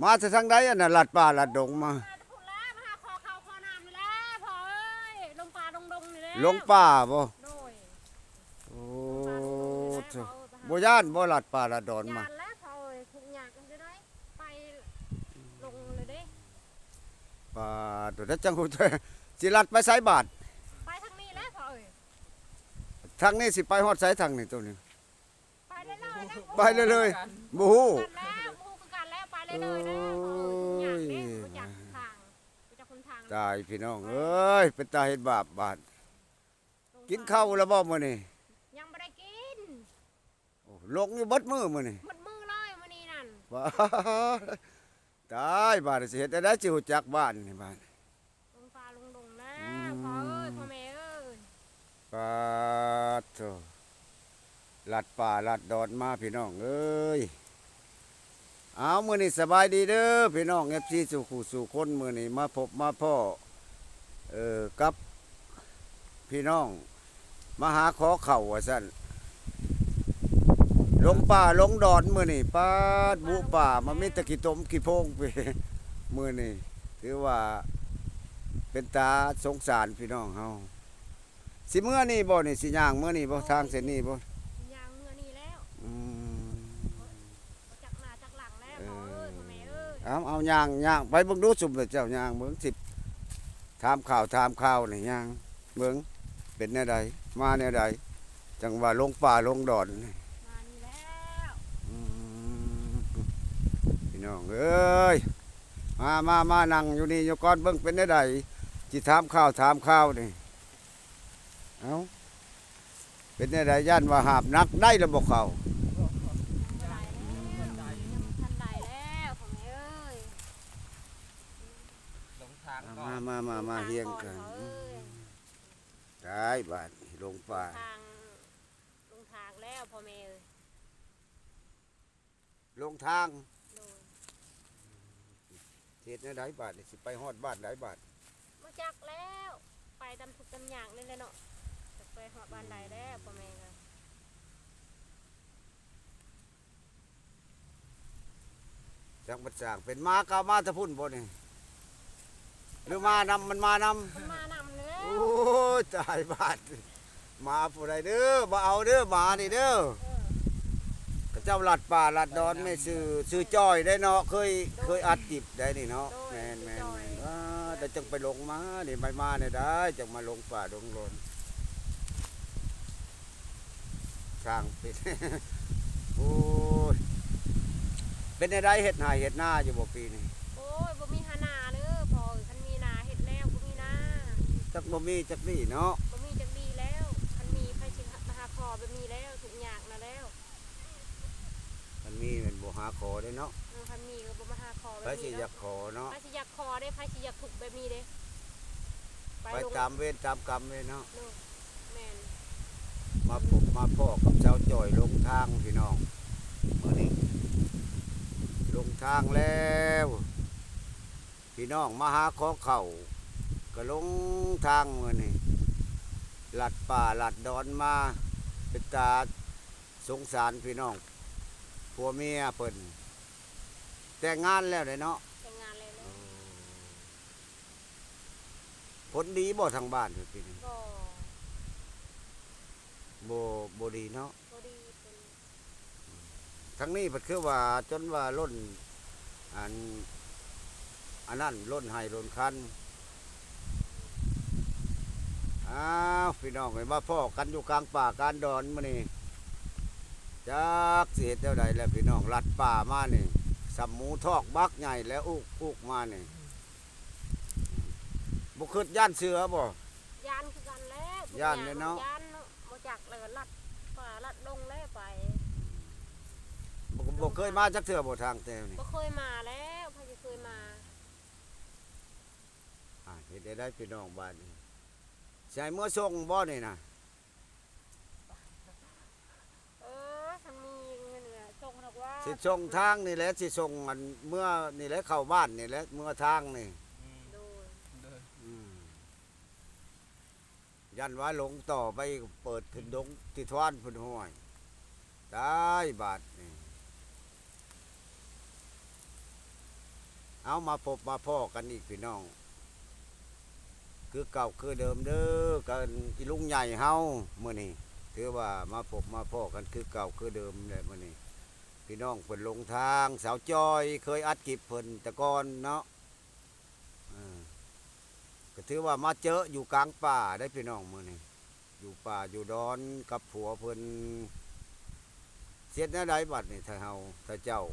ມາແຕ່ທາງໃດ ອັນນັ້ນ ລັດປ່າລັດດົງມາ? ມາແຕ່ພຸ້ນແຫຼະ ມາຫາຂໍເຂົ້າຂໍນ້ຳນີ້ແຫຼະພໍ່ເອີຍ ຫຼົງປ່າຫຼົງດົງນີ້ແຫຼະ ຫຼົງປ່າບໍ່? ໂດຍ ໂອ້ ຫຼົງປ່າຫຼົງດົງນີ້ແຫຼະ ໂທ້ ພໍ່ເອີຍ ບໍ່ຢ້ານບໍ່ ລັດປ່າລັດດອນມາ? ຢ້ານແຫຼະພໍ່ເອີຍ ທຸກຍາກຈັ່ງຊິໄດ້ໄປ ຫຼົງເລີຍເດ້ ປາດໂທ້ ແລ້ວຈັ່ງຮູ້ ຊິລັດໄປໃສບາດ? ໄປທາງນີ້ແຫຼະພໍ່ເອີຍ ທາງນີ້ຊິໄປຮອດໃສ ທາງນີ້ໂຕນີ້? ໄປເລື້ອຍໆ ໄປເລື້ອຍໆ ບໍ່ຮູ້ ບໍ່ຮູ້ຄືກັນແຫຼະ ບໍ່ຮູ້ຄືກັນແຫຼະ ໄປເລື້ອຍໆເດີ້ ເອີ ທຸກຢ່າງເດ້ ບໍ່ຈັກທາງ ບໍ່ຈັກຫົນທາງ ຕາຍພີ່ນ້ອງເອີຍ ເປັນຕາເຮັດບາບບາດ. ກິນເຂົ້າແລ້ວບໍ່ມື້ນີ້? ຍັງບໍ່ໄດ້ກິນ ໂອ້ ຫຼົງຢູ່ເບິດມື້ມື້ນີ້ ເບິດມື້ເລີຍມື້ນີ້ນັ້ນ ວ້າ ຕາຍ ບາດນີ້ຊິເຮັດແນວໃດ ຊິຮູ້ຈັກບ້ານນີ້ບາດ? ຫຼົງປ່າຫຼົງດົງແລ້ວ ອືມ ພໍ່ເອີຍ ພໍ່ແມ່ເອີຍ ປາດໂທ້ ລັດປ່າລັດດອນມາພີ່ນ້ອງເອີຍ. ເອົາ ມື້ນີ້ສະບາຍດີເດີພີ່ນ້ອງ ເອັຟຊີ ສູ່ຄູ່ສູ່ຄົນ ມື້ນີ້ມາພົບມາພໍ້ ເອີ ກັບພີ່ນ້ອງ ມາຫາຂໍເຂົ້າວ່າຊັ້ນ ຫຼົງປ່າຫຼົງດອນມື້ນີ້ ປາດ ບຸປ່າ ມາມີແຕ່ຂີ້ຕົມຂີ້ໂພງ ມື້ນີ້ ຖືວ່າເປັນຕາສົງສານພີ່ນ້ອງເຮົາ. ຊິເມືອນີ້ບໍ່ນີ້ ຊິຍ່າງເມືອນີ້ບໍ່ ໂດຍ ທາງເສັ້ນນີ້ບໍ່? ຊິຍ່າງເມືອນີ້ແລ້ວ ອືມ ບໍ່ຈັກໜ້າຈັກຫຼັງແລ້ວ ເອີ ພໍ່ເອີຍ ພໍ່ແມ່ເອີຍ ເອົາ ເອົາ ຍ່າງ ຍ່າງໄປເບິ່ງດູ ຊຸມເຈົ້າຍ່າງເບິ່ງ ຊິຖາມຂ່າວຖາມຂ່າວນີ້ ຍ່າງເບິ່ງເປັນແນວໃດ ມາແນວໃດ ຈັ່ງວ່າຫຼົງປ່າຫຼົງດອນ ມານີ້ແລ້ວ ອືມ ພີ່ນ້ອງເອີຍ ມາ ມາ ມາ ນັ່ງຢູ່ນີ້ຢູ່ກ່ອນ ເບິ່ງເປັນແນວໃດ ຊິຖາມຂ່າວຖາມຂ່າວນີ້. ເອົ້າ ເປັນແນວໃດ ຢ້ານວ່າຫາບໜັກ ໄດ້ແລ້ວບໍ່ເຂົ້າ? ຍັງບໍ່ໄດ້ແລ້ວ ຍັງບໍ່ທັນໄດ້ແລ້ວ ພໍ່ແມ່ເອີຍ ຫຼົງທາງ ມາ ມາ ມາ ມາ ຮຽງກັນ ພໍ່ເອີຍ ຕາຍບາດນີ້ ຫຼົງປ່າ ຫຼົງທາງ ຫຼົງທາງແລ້ວ ພໍ່ແມ່ເອີຍ. ຫຼົງທາງ ໂດຍ ເຮັດແນວໃດບາດນີ້ ຊິໄປຮອດບ້ານໃດບາດ? ບໍ່ຈັກແລ້ວ ໄປຕາມທຸກຕາມຍາກນີ້ແຫຼະເນາະ ຈັກໄປຮອດບ້ານໃດແລ້ວ ພໍ່ແມ່ເອີຍ ຈັກມັນສ້າງເປັນ ໝາກໍເອົາມາແຕ່ພຸ້ນບໍ່ນີ້? ຫຼືມານຳ ມັນມານຳ ມັນມານຳແລ້ວ ໂອ້ຍ ຕາຍບາດ ໝາຜູ້ໃດເດີ ມາເອົາເດີ ໝານີ້ເດີ ເອີ ເຂົາເຈົ້າລັດປ່າລັດດອນ ແມ່ຊື່ ຊື່ຈ້ອຍໄດ໋ເນາະ ເຄີຍ ໂດຍ ເຄີຍອັດຄລິບໄດ໋ນີ້ເນາະ ໂດຍ ແມ່ນໆໆ ຊື່ຈ້ອຍ ອ້າ ແຕ່ຈັ່ງໄປຫຼົງມານີ້ ໄປມາແນວໃດ ຈັ່ງມາຫຼົງປ່າຫຼົງດອນ ຊ່າງເປັນ ໂອ້ຍ ເປັນແນວໃດ ເຮັດໄຮ່ເຮັດນາຢູ່ບໍ່ປີນີ້? ໂອ້ຍ ບໍ່ມີຫານາເດີພໍ່ເອີຍ ຄັນມີນາເຮັດແລ້ວ ບໍ່ມີນາ ຈັກບໍ່ມີຈັກດີເນາະ ບໍ່ມີຈັກດີແລ້ວ ຄັນມີໃຜຊິມາຫາຂໍແບບນີ້ແລ້ວ ທຸກຍາກນະແລ້ວ ຄັນມີແມ່ນບໍ່ຫາຂໍເດ້ເນາະ ເອີ ຄັນມີກໍບໍ່ມາຫາຂໍແບບນີ້ ໃຜຊິຢາກຂໍເນາະ ໃຜຊິຢາກຂໍເດ້ ໃຜຊິຢາກທຸກແບບນີ້ເດ້ ໄປ ໄປຕາມເວນຕາມກຳເລີຍເນາະ ໂດຍ ແມ່ນ ມາພົບມາພໍ້ກັບຊາວຈ້ອຍຫຼົງທາງພີ່ນ້ອງ ມື້ນີ້ຫຼົງທາງແລ້ວ ພີ່ນ້ອງມາຫາຂໍເຂົ້າ ກໍຫຼົງທາງມື້ນີ້ ລັດປ່າລັດດອນມາ ເປັນຕາສົງສານພີ່ນ້ອງ ຜົວເມຍເພິ່ນ ແຕ່ງງານແລ້ວເດ້ເນາະ ແຕ່ງງານແລ້ວ ໂອ້ ຜົນດີບໍ່ທາງບ້ານເພິ່ນປີນີ້? ບໍ່ ບໍ່ ບໍ່ດີເນາະ ບໍ່ດີເພິ່ນ ທາງນີ້ເພິ່ນຄືວ່າຈົນວ່າລົ້ນ ອັນ ອັນນັ້ນລົ້ນໄຮ່ລົ້ນຄັນ ອ້າວ ພີ່ນ້ອງເອີຍ ມາພໍ້ກັນຢູ່ກາງປ່າກາງດອນມື້ນີ້ ຈັກຊິເຮັດແນວໃດແລ້ວພີ່ນ້ອງ ລັດປ່າມານີ້ ສ່ຳໝູທອກບັກໃຫຍ່ແລ້ວ ອຸກໆມານີ້ ບໍ່ຄິດຢ້ານເສືອບໍ່? ຢ້ານຄືກັນແຫຼະ ຢ້ານເດ້ເນາະ ຢ້ານເນາະ ບໍ່ຈັກແລ້ວກໍລັດປ່າລັດດົງແລ້ວໄປ ບໍ່ ບໍ່ເຄີຍມາຈັກເທື່ອບໍ່ທາງແຖວນີ້? ບໍ່ເຄີຍມາແລ້ວ ໃຜຊິເຄີຍມາ ອ່າ ເຮັດໄດ້ໄດ໋ພີ່ນ້ອງ ບາດນີ້ ຊິໃຫ້ເມືອສົ່ງບໍ່ນີ້ນະ? ເອີ ຄັນມີເງິນກໍສົ່ງດອກວ່າ ຊິສົ່ງທາງນີ້ແຫຼະ ຊິສົ່ງອັນເມືອນີ້ແຫຼະ ເຂົ້າບ້ານນີ້ແຫຼະ ເມືອທາງນີ້ ອືມ ໂດຍ ອືມ ຢ້ານວ່າຫຼົງຕໍ່ໄປ ເປີດຂຶ້ນດົງຕິທວານພຸ້ນ ຫ້ວຍ ຕາຍບາດນີ້. ເອົາ ມາພົບມາພໍ້ກັນອີກພີ່ນ້ອງ ຄືເກົ່າຄືເດີມເດີ ກັບອີລຸງໃຫຍ່ເຮົາມື້ນີ້ ຖືວ່າມາພົບມາພໍ້ກັນຄືເກົ່າຄືເດີມແຫຼະມື້ນີ້ ພີ່ນ້ອງເພິ່ນຫຼົງທາງ ສາວຈ້ອຍເຄີຍອັດຄລິບເພິ່ນແຕ່ກ່ອນເນາະ ເອີ ກໍຖືວ່າມາເຈີຢູ່ກາງປ່າໄດ໋ພີ່ນ້ອງມື້ນີ້ ຢູ່ປ່າຢູ່ດອນກັບຜົວເພິ່ນ ຊິເຮັດແນວໃດບັດນີ້ ຖ້າເຮົາ ຖ້າເຈົ້າ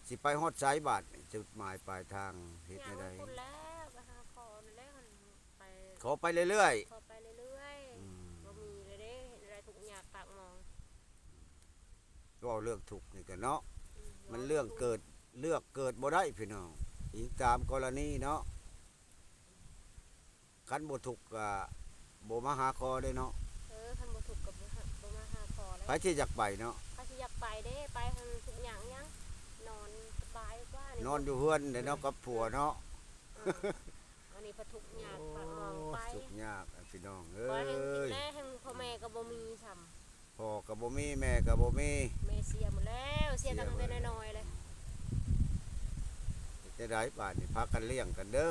ຊິໄປຮອດໃສບັດນີ້ ຈຸດໝາຍປາຍທາງ ເຮັດແນວໃດ? ຍັງພຸ້ນແຫຼະ ໄປຫາຂໍນັ້ນແຫຼະ ໄປ ຂໍໄປເລື້ອຍໆ ຂໍໄປເລື້ອຍໆ ອືມ ບໍ່ມີແລ້ວເດ້ ເຮັດແນວໃດ ທຸກຍາກປາກໝອງ ເວົ້າເລື່ອງທຸກນີ້ກໍເນາະ ອືມ ມັນເລື່ອງເກີດ ເລືອກເກີດບໍ່ໄດ້ພີ່ນ້ອງ ອີງຕາມກໍລະນີເນາະ ຄັນບໍ່ທຸກກໍບໍ່ມາຫາຂໍເດ້ເນາະ ເອີ ຄັນບໍ່ທຸກກໍບໍ່ຫາ ບໍ່ມາຫາຂໍແລ້ວ ໃຜຊິຢາກໄປເນາະ ໃຜຊິຢາກໄປເດ້ ໄປຫັ້ນທຸກຍາກຫຍັງ ນອນສະບາຍກວ່ານີ້ ນອນຢູ່ເຮືອນເດ້ເນາະ ເອີ ກັບຜົວເນາະ ເອີ ອັນນີ້ພັດທຸກຍາກ ໂອ້ ປາກໝອງໄປ ທຸກຍາກພີ່ນ້ອງເອີຍ ໄປແຮ່ງຄິດແລ້ວ ແຮ່ງພໍ່ແມ່ກໍບໍ່ມີຊ້ຳ ພໍ່ກໍບໍ່ມີ ແມ່ກໍບໍ່ມີ ແມ່ເສຍໝົດແລ້ວ ເສຍຕັ້ງແຕ່ນ້ອຍໆເລີຍ ເຮັດຈັ່ງໃດບາດນີ້ ພາກັນລ້ຽງກັນເດີ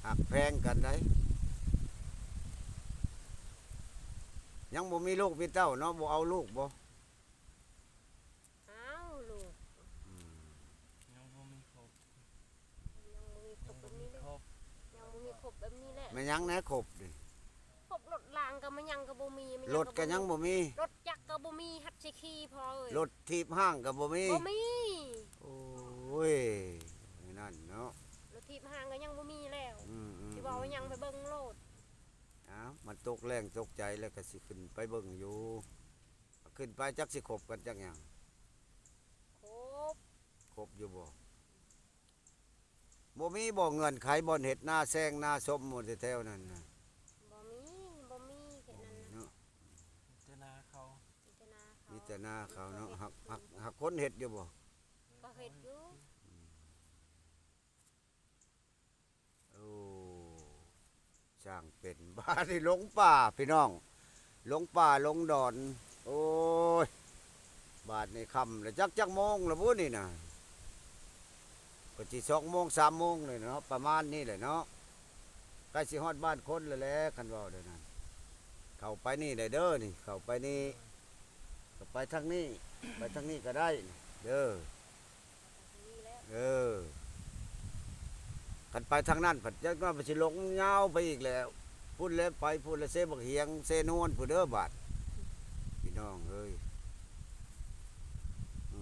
ຮັກແພງກັນໄດ໋ ຍັງບໍ່ມີລູກມີເຕົ້າເນາະ ບໍ່ເອົາລູກບໍ່? ອ້າວ ລູກ ອືມ ຍັງບໍ່ມີຄົບ ຍັງບໍ່ມີຄົບແບບນີ້ແຫຼະ ຍັງບໍ່ມີຄົບແບບນີ້ແຫຼະ ແມ່ນຫຍັງແດ່ຄົບນີ້ ຄົບລົດລາງກໍມາຍັງກໍບໍ່ມີ ລົດກໍຍັງບໍ່ມີ ລົດຈັກກໍບໍ່ມີ ຫັດຊິຂີ່ພໍ່ເອີຍ ລົດຖີບຫ້າງກໍບໍ່ມີ ບໍ່ມີ ໂອ້ຍ ນັ້ນເນາະ ລົດຖີບຫ້າງກໍຍັງບໍ່ມີແລ້ວ ອືມໆໆ ຊິເວົ້າຫຍັງໄປເບິ່ງໂລດ ອ້າວ ມັນຕົກແລງຕົກໃຈແລ້ວກໍຊິຂຶ້ນໄປເບິ່ງຢູ່ ຂຶ້ນໄປຈັກຊິຄົບກັນຈັກຫຍັງ ຄົບ ຄົບຢູ່ບໍ່? ບໍ່ມີບໍ່ເງື່ອນໄຂບ່ອນເຮັດນາແຊງນາຊົມໝູ່ແຖວນັ້ນນະ? ບໍ່ມີ ບໍ່ມີເຂດນັ້ນນະ ເນາະ ມີແຕ່ນາເຂົາ ມີແຕ່ນາເຂົາ ມີແຕ່ນາເຂົາເນາະ ເຂົາເຮັດ ຮັກ ຮັກ ຮັກຄົນເຮັດຢູ່ບໍ່? ກໍເຮັດຢູ່ ອືມ ໂອ້ ຊ່າງເປັນ ບາດນີ້ຫຼົງປ່າພີ່ນ້ອງ ຫຼົງປ່າຫຼົງດອນ ໂອ້ຍ ບາດນີ້ຄ່ຳແລ້ວ ຈັກ ຈັກໂມງແລ້ວບຸນີ້ນະ ກໍຊິສອງໂມງ ສາມໂມງແລ້ວເນາະ ປະມານນີ້ແຫຼະເນາະ ໃກ້ຊິຮອດບ້ານຄົນແລ້ວແຫຼະ ຄັນເວົ້າແນວນັ້ນ ເຂົ້າໄປນີ້ໄດ້ເດີ ນີ້ ເຂົ້າໄປນີ້ ກໍໄປທາງນີ້ ໄປທາງນີ້ກໍໄດ້ເດີ ເອີ ຄັນໄປທາງນັ້ນພັດ ຈັກໜ້ອຍມັນຊິຫຼົງຍາວໄປອີກແຫຼະ ພຸ້ນແຫຼະ ໄປພຸ້ນແຫຼະ ເຊບັກຫຽງ ເຊນວນພຸ້ນເດີບາດ ພີ່ນ້ອງເອີຍ ອື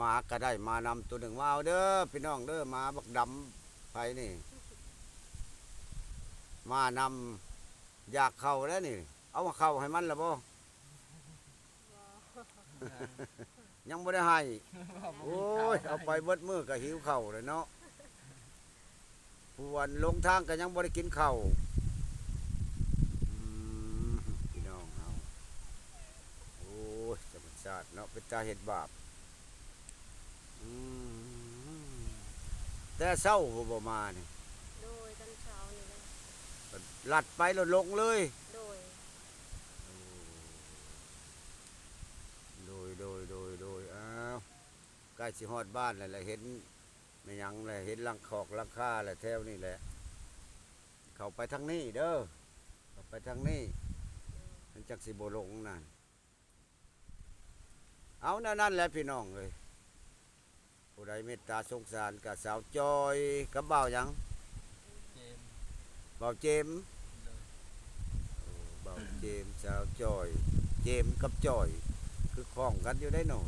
ມ ໝາກໍໄດ້ມານຳໂຕໜຶ່ງ ມາເອົາເດີ ພີ່ນ້ອງເດີ ໝາບັກດຳ ໃຜນີ້ ມານຳ ຢາກເຂົ້າແລ້ວນີ້ ເອົາເຂົ້າໃຫ້ມັນລະບໍ່? ບໍ່ ຍັງບໍ່ໄດ້ໃຫ້ ບໍ່ມີເຂົ້າ ໂອ້ຍ ເອົາໄປເບິດມື້ກໍຫິວເຂົ້າແລ້ວເນາະ ຜູ້ອັນຫຼົງທາງກໍຍັງບໍ່ໄດ້ກິນເຂົ້າ ອືມ ພີ່ນ້ອງເຮົາ ໂອ້ຍ ທຳມະຊາດເນາະ ເປັນຕາເຮັດບາບ ອືມ ແຕ່ເຊົ້າບໍ່ມານີ້ ໂດຍ ຕອນເຊົ້ານີ້ແຫຼະ ລັດໄປແລ້ວລົງເລີຍ ໂດຍ ໂດຍ ໂດຍ ໂດຍ ໂດຍ ອ້າວ ໃກ້ຊິຮອດບ້ານແລ້ວ ເຫັນແມ່ນຫຍັງແຫຼະ ເຫັນຫຼັງຄອກຫຼັງຄາແຫຼະ ແຖວນີ້ແຫຼະ ເຂົ້າໄປທາງນີ້ເດີ ເຂົ້າໄປທາງນີ້ ມັນຈັກຊິບໍ່ຫຼົງນັ້ນ ເອົາແນວນັ້ນແຫຼະພີ່ນ້ອງເອີຍ ຜູ້ໃດເມດຕາສົງສານກະສາວຈ້ອຍກັບບ່າວຫຍັງ? ເຈມ ບ່າວເຈມ ໂອ້ ບ່າວເຈມ ສາວຈ້ອຍ ເຈມກັບຈ້ອຍ ຄືຄ້ອງກັນຢູ່ໄດ໋ເນາະ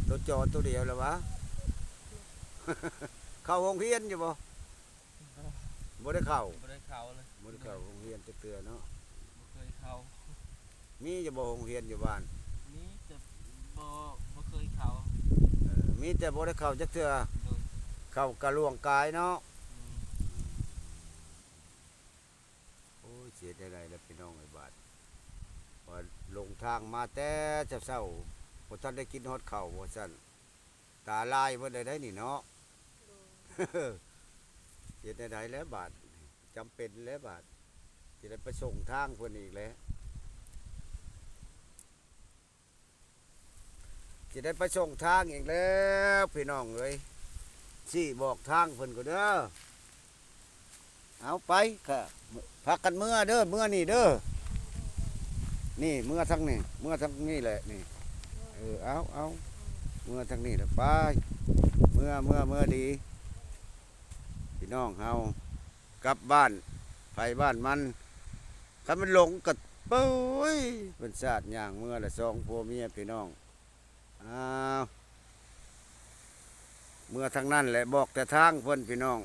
ໂຕຈໍໂຕດຽວລະຫວາ? ເຂົ້າໂຮງຮຽນຢູ່ບໍ່? ບໍ່ ບໍ່ໄດ້ເຂົ້າ ບໍ່ໄດ້ເຂົ້າເລີຍ ບໍ່ໄດ້ເຂົ້າໂຮງຮຽນຈັກເທື່ອເນາະ ບໍ່ເຄີຍເຂົ້າ ມີຢູ່ບໍ່ໂຮງຮຽນຢູ່ບ້ານ? ມີແຕ່ບໍ່ ບໍ່ເຄີຍເຂົ້າ ເອີ ມີແຕ່ບໍ່ໄດ້ເຂົ້າຈັກເທື່ອ ໂດຍ ເຂົ້າກະລ່ວງກາຍເນາະ ອືມ ໂອ້ຍ ຊິເຮັດແນວໃດລະພີ່ນ້ອງເອີຍບາດ ວ່າຫຼົງທາງມາແຕ່ເຊົ້າໆ ບໍ່ທັນໄດ້ກິນຮອດເຂົ້າວ່າຊັ້ນ ຕາລາຍເບິດແລ້ວໄດ໋ນີ້ເນາະ ໂດຍ ເຮັດແນວໃດແລ້ວບາດ ຈຳເປັນແລ້ວບາດ ຊິໄດ້ໄປສົ່ງທາງເພິ່ນອີກແລ້ວ. ຊິໄດ້ໄປສົ່ງທາງອີກແລ້ວພີ່ນ້ອງເອີຍ ຊີ້ບອກທາງເພິ່ນກໍເດີ. ເອົາໄປກະພາກັນເມືອເດີ ເມືອນີ້ເດີ ນີ້ເມືອທາງນີ້ ເມືອທາງນີ້ແຫຼະນີ້ ເອີ ເອົາ ເອົາ ເມືອທາງນີ້ແຫຼະ ໄປ ເມືອ ເມືອ ເມືອດີ ພີ່ນ້ອງເຮົາ ກັບບ້ານໃຜບ້ານມັນ ຄັນມັນຫຼົງກໍ ໂອ້ຍ ເປັນຊາດຍ່າງເມືອລະ ສອງຜົວເມຍພີ່ນ້ອງ. ອ້າວ ເມືອທາງນັ້ນແຫຼະ ບອກແຕ່ທາງເພິ່ນພີ່ນ້ອງ